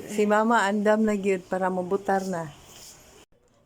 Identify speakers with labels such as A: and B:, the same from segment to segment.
A: Si Mama andam na gyud para mobutar na.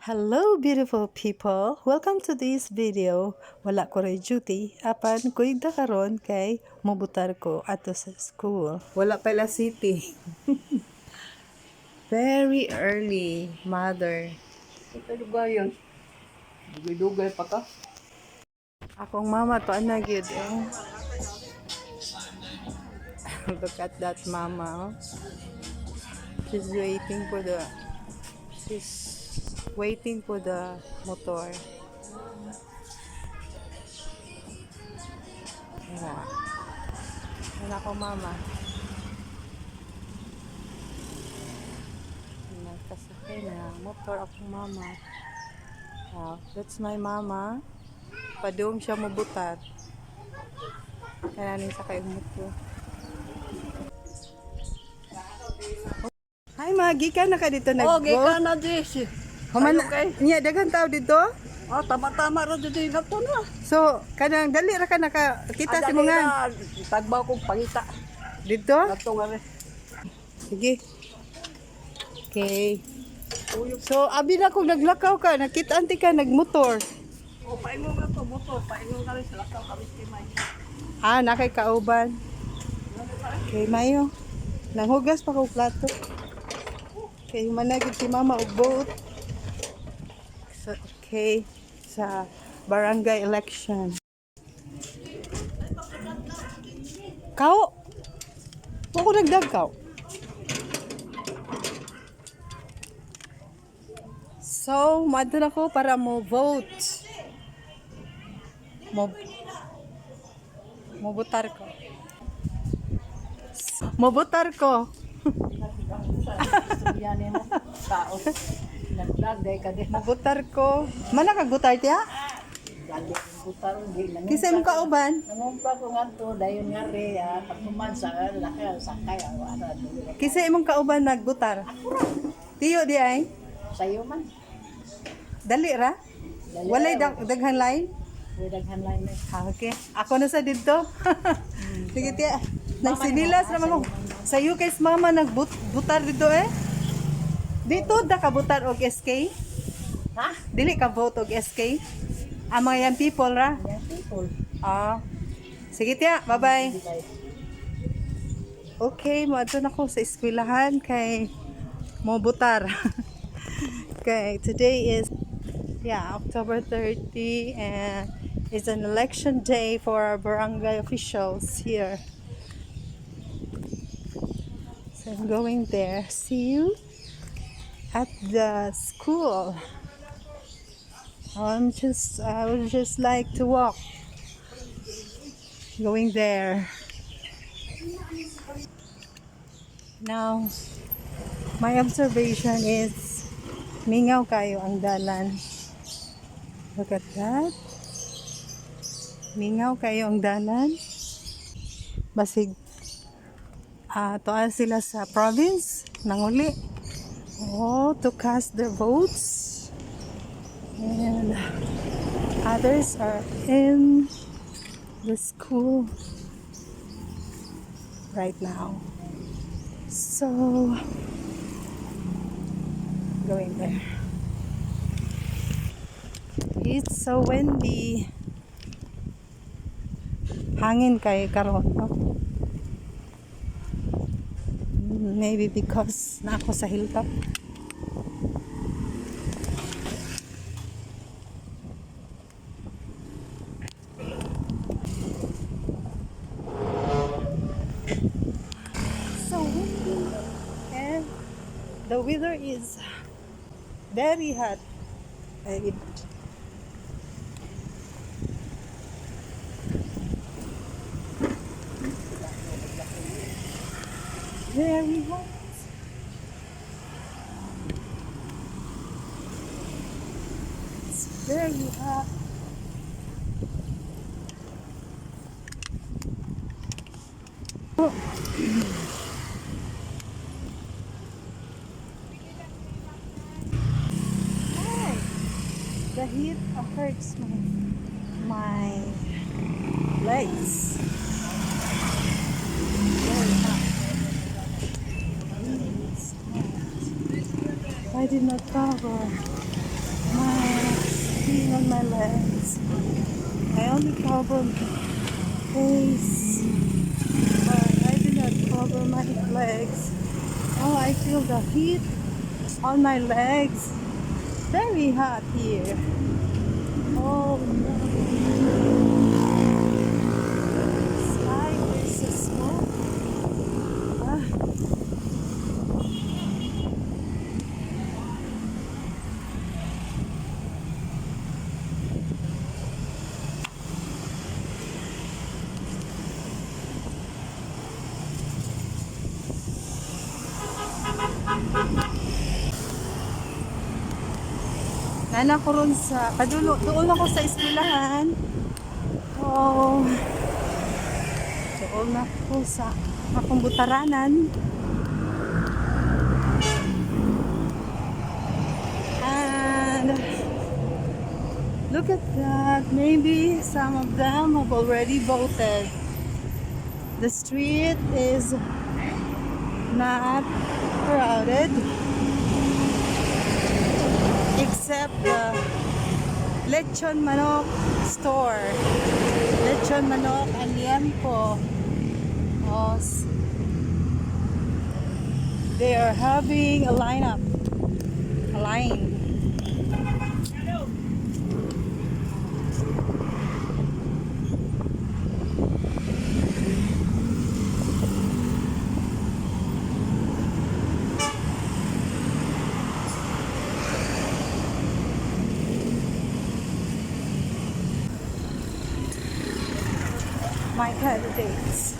A: Hello, beautiful people! Welcome to this video. Wala ko ray duty. Apan kuyog karon kay mobutar ko ato sa school. Wala pa la city. Very early, mother.
B: Pero ba yun? Dugay-dugay pa ka.
A: Akong mama to ana gyud, eh. Look at that mama, oh. She's waiting for the motor. Yeah. Yan ako, mama. Nagkasakay na motor akong mama. Wow, that's my mama. Padung siya mobutar. Kaya ning sakay og motor. Hi ma, gikan na ka dito nag
B: Oh, gikan na di.
A: Human
B: Sayo kay.
A: niya daghan tao dito.
B: Oh, tama-tama ra dito yung to na.
A: So, kanang dali ra ka naka kita si
B: Ah, dali
A: mga
B: ra. Tagbaw kong pangita.
A: dito.
B: Ato nga rin.
A: Sige. Okay. So, abi na kung naglakaw ka, nakita anti ka nagmotor.
B: Oh, paingon nga to, motor. Paingon nga rin sa lakaw kami si May.
A: Ah, nakay kauban. Okay, mayo. Nanghugas pa ko plato. Okay, managid si mama og vote. So, okay, sa barangay election. Kao. Wa ko nagdagkaw. So, madto na ko para mo vote. Mo botar ko. Mobotar ko.
B: Yan mo. Tao. Naglag day ka din.
A: Mobotar ko. Mana kag botar tiya?
B: Lagi ang butar di na.
A: Kinsa imong kauban?
B: Nangumpa ko nga to dayon nga re ah, paghuman sa laki sakay ah, ana dili.
A: Kinsa imong kauban nagbutar? Tiyo di ay.
B: Sayo man.
A: Dali ra.
B: Dali
A: Walay
B: ra.
A: daghan line.
B: Way daghan line eh.
A: Ah, okay. Ako na sa didto. Sige tiya. Nagsinilas naman ko. Sayo kay mama nagbutar dito eh. Dito da ka butar og SK?
B: Ha?
A: Dili ka vote og SK? Ang mga yan people ra.
B: Yan people.
A: Ah. Sige tiya, bye-bye.
B: Bye.
A: Okay, moadto na ko sa eskwelahan kay mobutar. Okay, today is, yeah, October 30 and it's an election day for our barangay officials here. So I'm going there. See you at the school. I would just like to walk. Going there. Now, my observation is mingaw kayo ang dalan. Look at that. Mingaw kayo ang dalan. Basig tuan sila sa province nanguli. Oh, to cast their votes. And others are in the school right now. So, going there. It's so windy. Hangin kay karon, no? Maybe because na ako sa hilltop. So windy and the weather is very hot. Very hot. It's very hot. Oh. Hi. The heat hurts my legs. Very hot. It's I did not cover my skin on my legs. I only cover my face, but I did not cover my legs. Oh, I feel the heat on my legs. Very hot here. Oh no. It's like there's a smoke. Ah. Nana ko ron sa padulo, doon ako sa eskwelahan. Oh. Doon ako sa akong butaranan. And look at that. Maybe some of them have already voted. The street is not crowded except the Lechon Manok store. Lechon Manok and Liempo. Oh, they are having a lineup. A line. My candidates.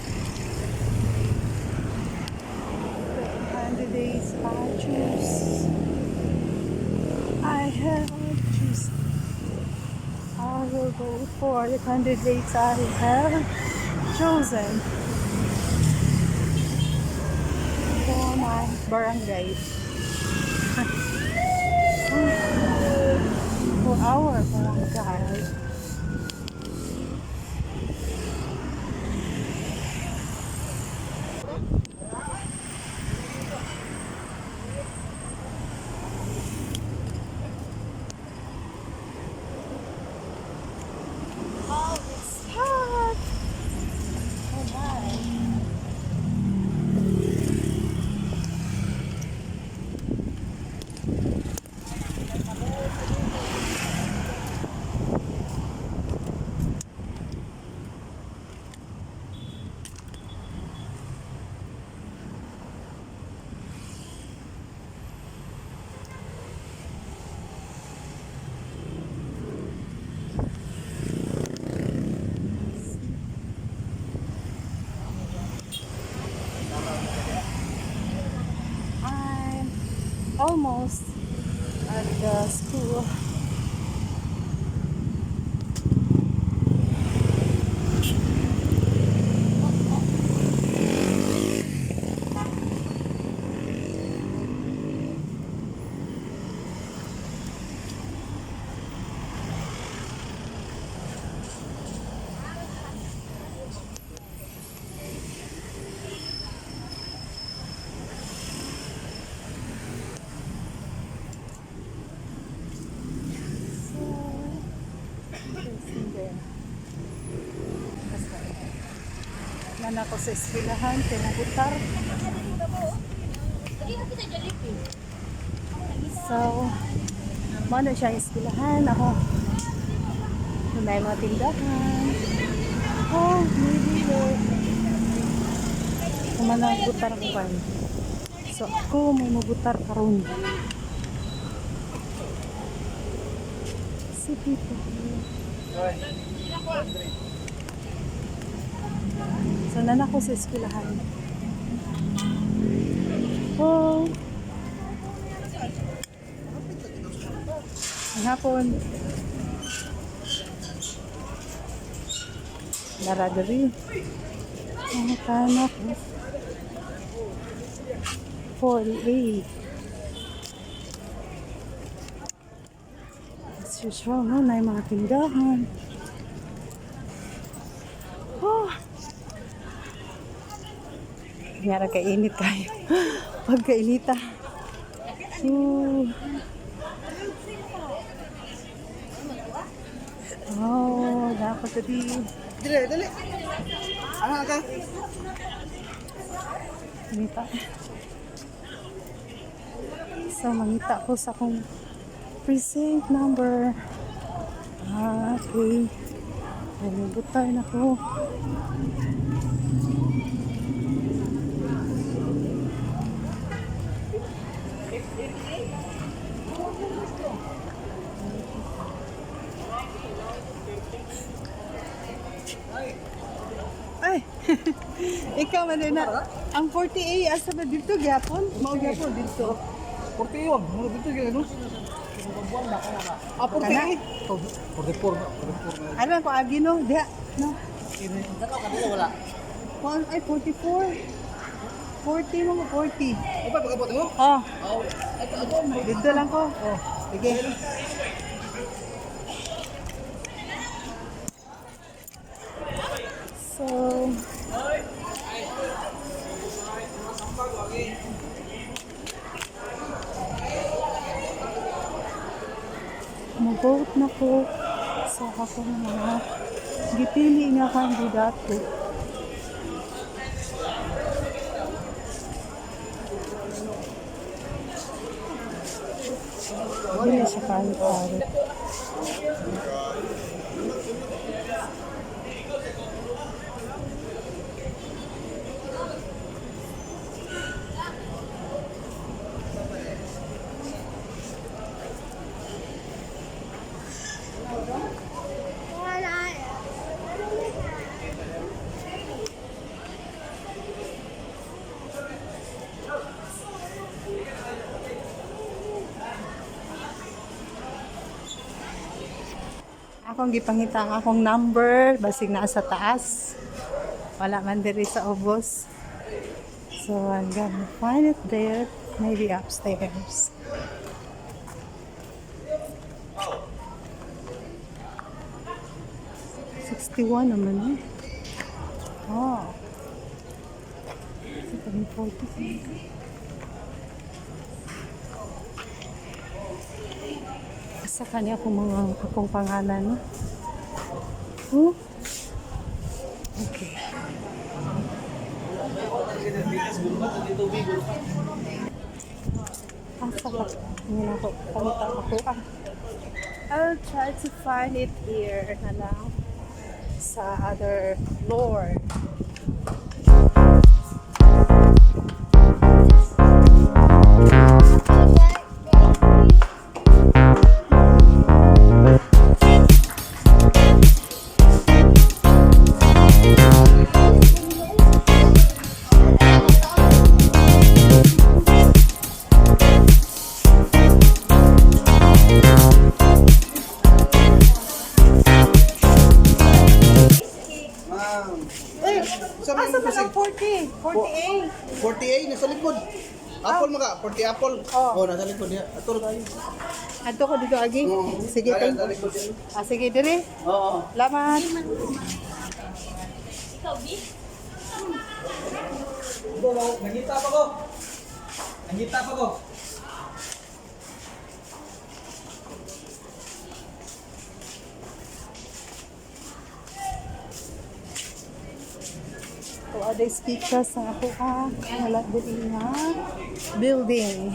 A: The candidates I choose. I have choose. I will vote for the candidates I have chosen for my barangay. For our barangay. Oh, it's hot. Oh my. I'm almost at the school. So, interesting there. Basta, nana ko sa eskwelahan, kay mabutar. So, mao na siya ang eskwelahan. Ako, may mga tindahan. Oh, maybe there. Kumana butar ko kan. So, ako may mabutar karon. See people here. So, nana ko sa eskwelahan. Oh. Ang hapon. Nara diri. Ang kanak. 48. As usual, no, na yung mga tindahan. Oh. Nga ra kainit kayo. Pagkainita. Ooh. Oh, dapat tadi.
C: Dili, dili. Ano ka?
A: Mangita. So, mangita ko sa akong precinct number. Ah, okay. Ay, butar na ko. Ay, ikaw man din na. Ang 40A, asa ba dito gyapon? Mao gyapon dito.
C: 41. Mura dito gyud no. Ah, 48. Oh, 44 na, 44 na.
A: Ano ko agi no? Diha, no.
B: Dako ka dito wala.
A: One, ay 44. 40 mo 40.
C: Ay pa pagabot mo?
A: Oh,
C: Oh, ito ito.
A: dito lang ko. Oh, sige. So, mo-vote na ko sa akong mga gipili nga kandidato. Dili siya pare-pare. Akong gipangita ang akong number, basig naa sa taas. Wala man diri sa ubos. So I'm gonna find it there, maybe upstairs. 61 naman eh. Oh. 740. Sa kanya akong mga akong pangalan. Oh. Okay. Asa ka? Hindi na ako. Pangita ako. Ah. I'll try to find it here na lang sa other floor.
C: Ma'am.
A: Eh,
C: Sa may
A: asa man ang 40? 40A?
C: 48 nasa likod. Apple maka, 40 apple.
A: Oh.
C: Oh, nasa likod niya. Ato tayo.
A: Adto ko dito agi.
C: Oo.
A: Sige,
C: Kaya,
A: thank
C: nasa likod niya.
A: Ah, sige, dire.
C: Oo.
A: Salamat.
C: Nangita pa ko. Nangita pa ko.
A: So, other speakers sa ako ah, wala diri nga building.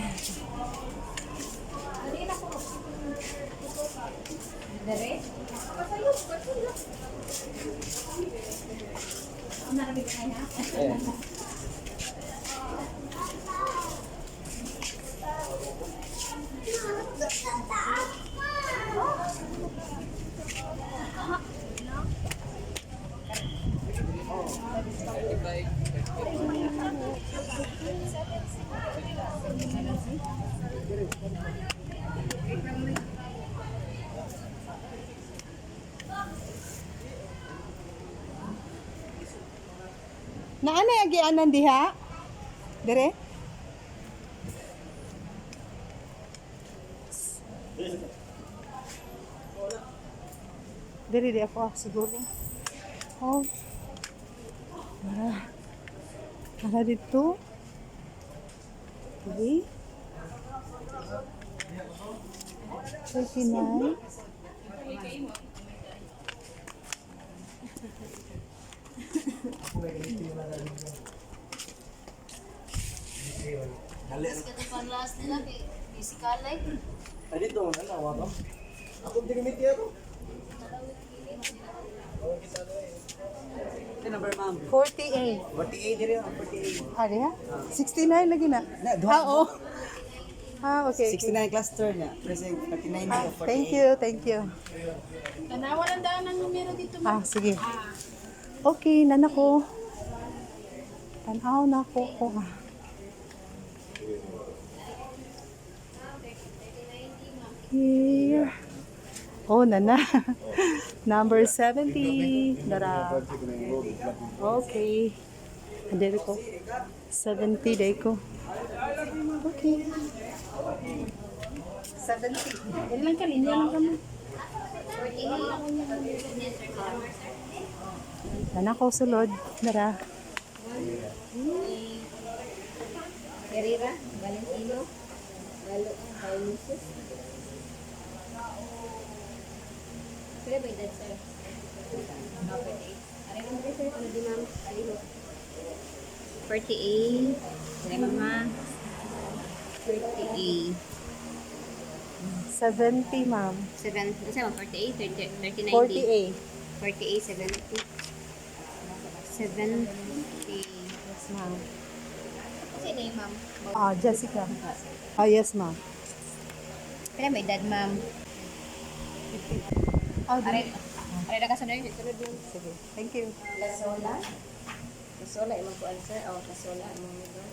A: Naanay agianan diha? Dire? Dire di ako ah, siguro. Oh. Para. Para dito. Okay. 39.
D: Last nila kay physicalay.
C: Ay, dito, ano, wato? Ako, hindi gamit yan.
E: Number, ma'am.
A: 48.
E: 48 diri, 48.
A: Ari ha? 69 lagi na.
E: Na, duha.
A: Ah, oo. Ah, okay.
E: 69 cluster niya. Present 39
A: Ah,
E: o 48.
A: thank you, thank you.
D: Tanawa lang daan ang numero dito.
A: Ah, sige. Okay, nana ko. Tanaw na ko ko. Here. Oh, nana. Number 70. Dara. Okay. Andito ko. 70 day ko. Okay. 70.
D: Dili lang ka, linya lang kami.
A: Nana ko sulod. Dara.
D: Herrera, Valentino, Lalo, Pauluses. Pwede ba edad, sir? Ah, 48. Aray lang diri, sir. Ano di, ma'am? Pareho. 48. Aray, ma'am, ha? 48.
A: 70, ma'am.
D: 7, ano ma'am? 48, 30, 39,
A: 48.
D: 48, 70. 70.
A: Yes, ma'am.
D: Kasi na ma'am?
A: Ah, Jessica. Ah, yes, ma'am.
D: Pwede ba edad, ma'am?
A: Ah,
D: Aray, aray na ka sa sunod, ma'am.
A: Sige. Thank you.
D: Lasola? Lasola, imong kuan, sir. Oh, Lasola, imong lugar.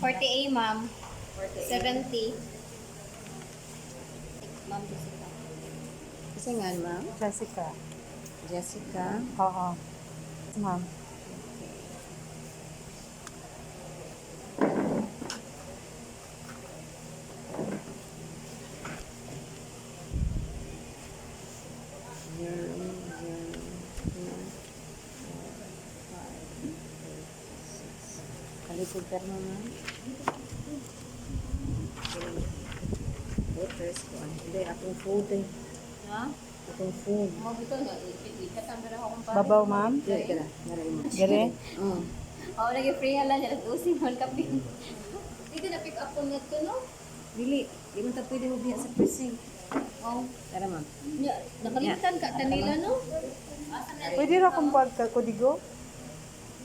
D: 48, ma'am. 70. Ma'am Jessica.
B: Kasi nga, ma'am.
A: Jessica.
B: Jessica.
A: Oo. Ma'am.
B: Zero, zero, nine, four, five, eight, six. Kalikod ka naman, ma'am. Okay. Voters ko. Hindi, akong food eh.
D: Ha?
B: Akong food.
D: Mo bitaw na ikatambara ako kung
A: Babaw, ma'am.
B: Dili ka na. Naray mo.
A: Gere.
B: Oo.
D: Oo, lagi free hala niya nag-using man kape. Dito na pick up ko nito, no?
B: Dili. Di man ta pwede mo biya sa precinct.
D: Oh.
B: Tara, ma'am.
D: Nya, nakalimutan ka tanila, no?
A: Pwede ra kung pag kodigo?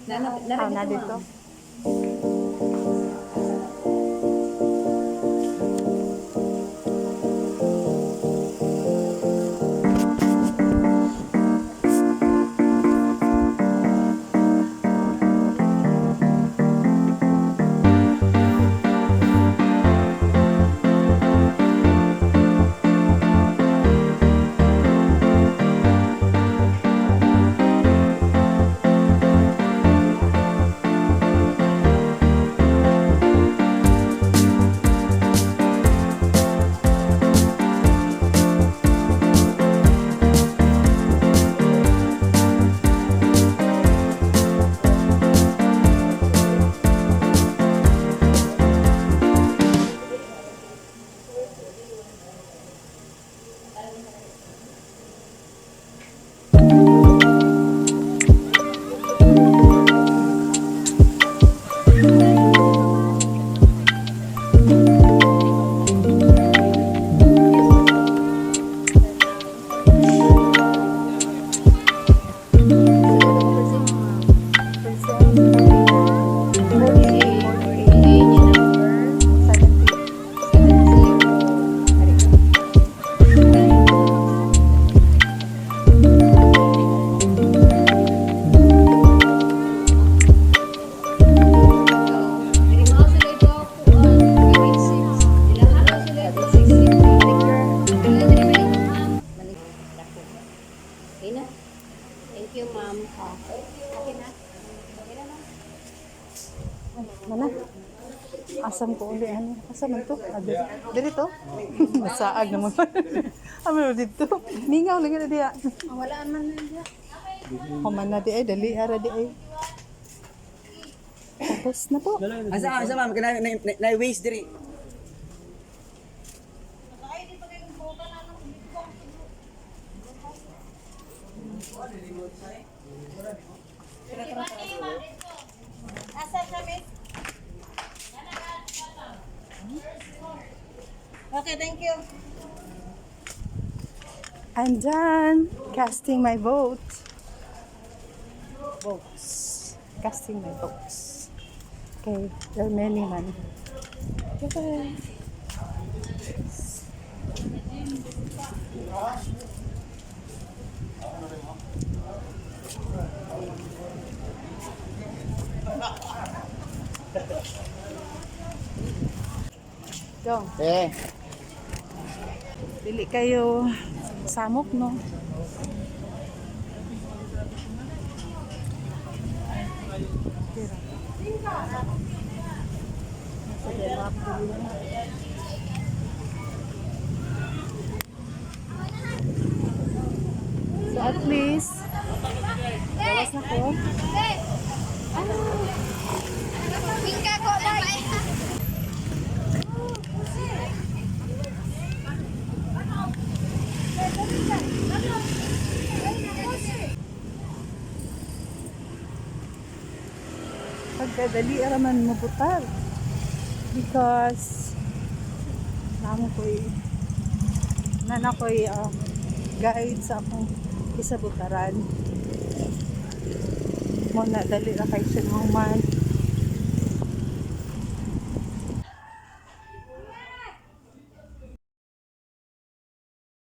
B: Na,
A: Ah, na dito. Asam ko uli ano? Asa man to? Ah, diri. Diri to? Nasaag naman. Amo dito. Mingaw lagi na diya.
D: Wala man na diya.
A: Human na di ay dali ara di ay. Tapos na po.
E: Asa asa ma'am kana na waste diri.
B: Asa siya, miss? Okay, thank you.
A: I'm done casting my vote. Votes. Casting my votes. Okay, there are many man. Bye-bye. Go.
E: Eh.
A: Dili kayo samok, no? So at least, gawas na ko.
D: Wingka ko dai.
A: Pagkadali raman mo butar. Because, namo ko'y, nana ko'y guide sa akong isabutaran. Mo na dali ra kay siya human.